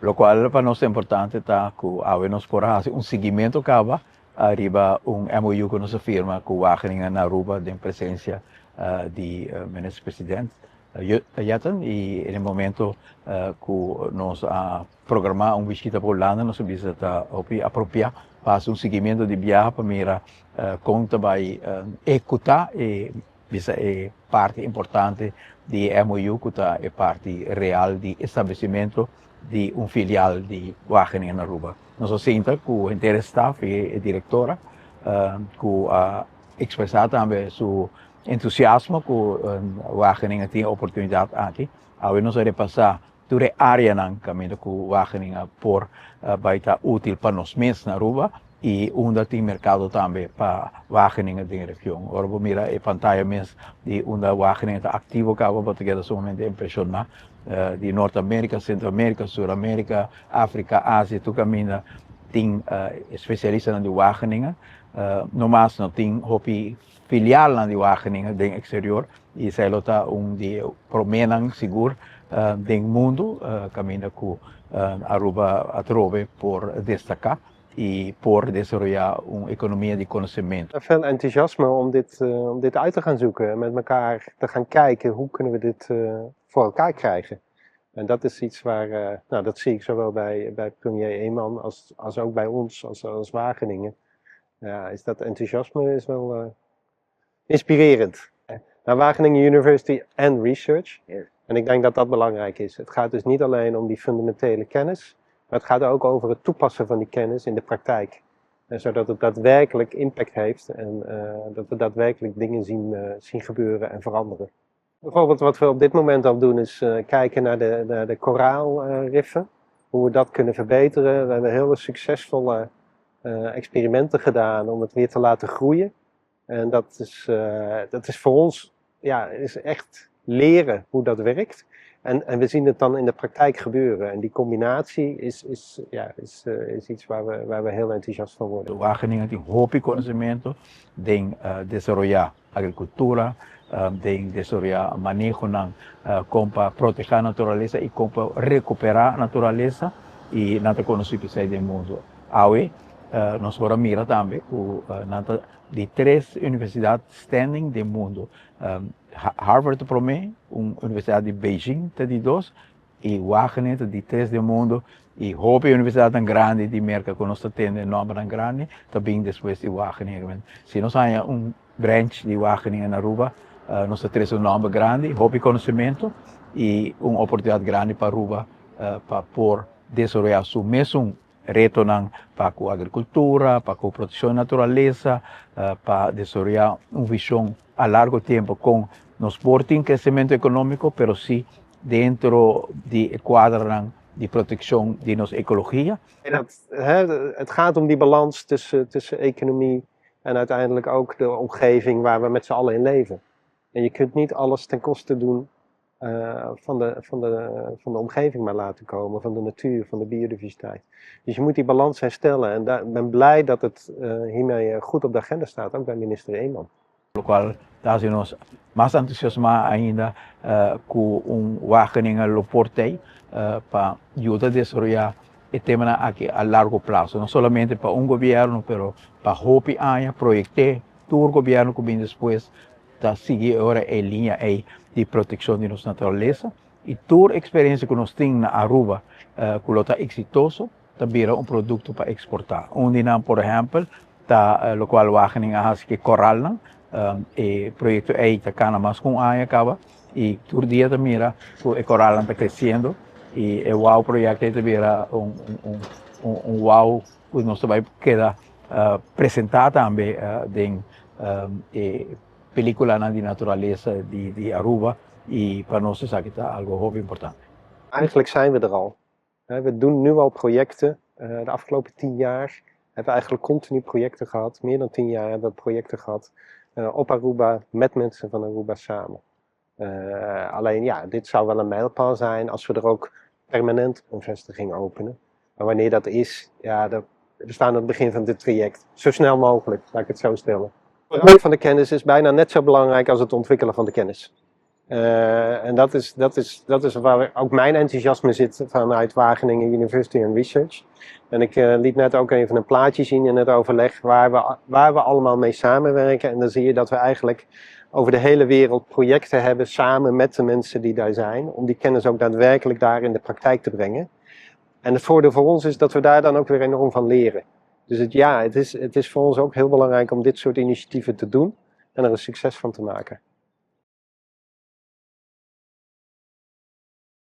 Locual pa nos ta importante ta cu awe nos por a haci un siguimento caba ariba un MOU cu nos a firma cu Wageningen na Aruba den presencia di Minister President Jetten y en e momento cu nos a programa un bishita pa Hulanda nos a bisa ta hopi apropia pa haci un siguimento di biaha pa mira con ta bay ehecuta e Bisa e parti importante di e MOU cu ta e parti real di establecimento di un filial di Wageningen na Aruba. Nos a sinta cu henter e staf y e directora cu a expresa tambe su entusiasmo cu Wageningen tin e oportunidad aki. Awe nos a repasa tur e areanan caminda cu Wageningen por bay ta util pa nos mes na Aruba y unda tin mercado tambe pa Wageningen den e region. Ora bo mira e pantaya mes di unda Wageningen ta activo caba bo ta keda sumamente impresiona di Noord America, Centro America, Sur America, Africa, Asia tur caminda tin especialistanan di Wageningen. No mas no tin hopi filialnan di Wageningen den exterior y esey lo ta un di e promenan sigur den mundo caminda cu Aruba atrobe por destaca y por desaroya un economia di conocemento. Veel enthousiasme om dit uit te gaan zoeken en met elkaar te gaan kijken hoe kunnen we dit voor elkaar krijgen. En dat is iets waar, nou, dat zie ik zowel bij premier Eman als ook bij ons als Wageningen. Ja, is dat enthousiasme is wel inspirerend. Nou, Wageningen University and Research. En ik denk dat dat belangrijk is. Het gaat dus niet alleen om die fundamentele kennis, maar het gaat ook over het toepassen van die kennis in de praktijk. En zodat het daadwerkelijk impact heeft en dat we daadwerkelijk dingen zien gebeuren en veranderen. Bijvoorbeeld wat we op dit moment al doen is kijken naar de koraalriffen. Hoe we dat kunnen verbeteren. We hebben hele succesvolle experimenten gedaan om het weer te laten groeien. En dat is voor ons, ja, is echt leren hoe dat werkt. En we zien het dan in de praktijk gebeuren. En die combinatie is, ja, is iets waar we heel enthousiast van worden. Wageningen tin hopi conocemento den desaroya agricultura, den desaroya manehonan con pa proteha naturalesa y con pa recupera naturalesa y nan ta conoci p'esey den mundo. Awe nos por a mira tambe cu nan ta di tres universidad standing den mundo. Harvard ta prome, un universidad di Beijing ta di dos y Wageningen ta di tres den mundo y hopi universidadnan grandi di Merca cu nos ta tende nombernan grandi ta bin despues di Wageningen. Si nos haya un branch di Wageningen na Aruba, nos ta trece un nomber grandi, hopi conocemento y un oportunidad grandi pa Aruba pa por desaroya su mesun retonan pa cu agricultura, pa cu proteccion di naturalesa, pa desaroya un vision a largo tempo con nos por tin crecemento economico, pero si dentro di e cuadranan di proteccion di nos ecologia. En dat, hè, het gaat om die balans tussen economie en uiteindelijk ook de omgeving waar we met z'n allen in leven. En je kunt niet alles ten koste doen van de omgeving maar laten komen, van de natuur, van de biodiversiteit. Dus je moet die balans herstellen. En ik ben blij dat het hiermee goed op de agenda staat, ook bij minister Eman. Locual ta haci nos mas entusiasma ainda cu un Wageningen lo por tey pa yuda desaroya e temanan aki a largo plazo, no solamente pa un gobierno, pero pa hopi aña proyecte tur gobierno cu bin despues ta sigui ora e linea ey di proteccion di nos naturalesa y tur experiencia cu nos tin na Aruba cu lo ta exitoso ta bira un producto pa exporta. Un di nan, por ehempel, ta locual Wageningen a haci cu e coralnan. E proyecto ey ta cana mas cu un aña caba y tur dia ta mira cu e coralnan ta creciendo y e wow proyecto ey ta bira un wow cu nos ta bay keda presenta tambe den e peliculanan di naturalesa di Aruba y pa nos esaki ta algo hopi importante. Eigenlijk zijn we er al. We doen nu al projecten. De afgelopen 10 jaar hebben we eigenlijk continu projecten gehad. Meer dan 10 jaar hebben we projecten gehad op Aruba met mensen van Aruba samen. Alleen ja, dit zou wel een mijlpaal zijn als we er ook permanent een vestiging openen. Maar wanneer dat is, ja, we staan aan het begin van dit traject. Zo snel mogelijk, laat ik het zo stellen. Het gebruik van de kennis is bijna net zo belangrijk als het ontwikkelen van de kennis. En dat is waar ook mijn enthousiasme zit vanuit Wageningen University and Research. En ik liet net ook even een plaatje zien in het overleg waar we allemaal mee samenwerken. En dan zie je dat we eigenlijk over de hele wereld projecten hebben samen met de mensen die daar zijn, om die kennis ook daadwerkelijk daar in de praktijk te brengen. En het voordeel voor ons is dat we daar dan ook weer enorm van leren. Dus ja, het is voor ons ook heel belangrijk om dit soort initiatieven te doen en er een succes van te maken.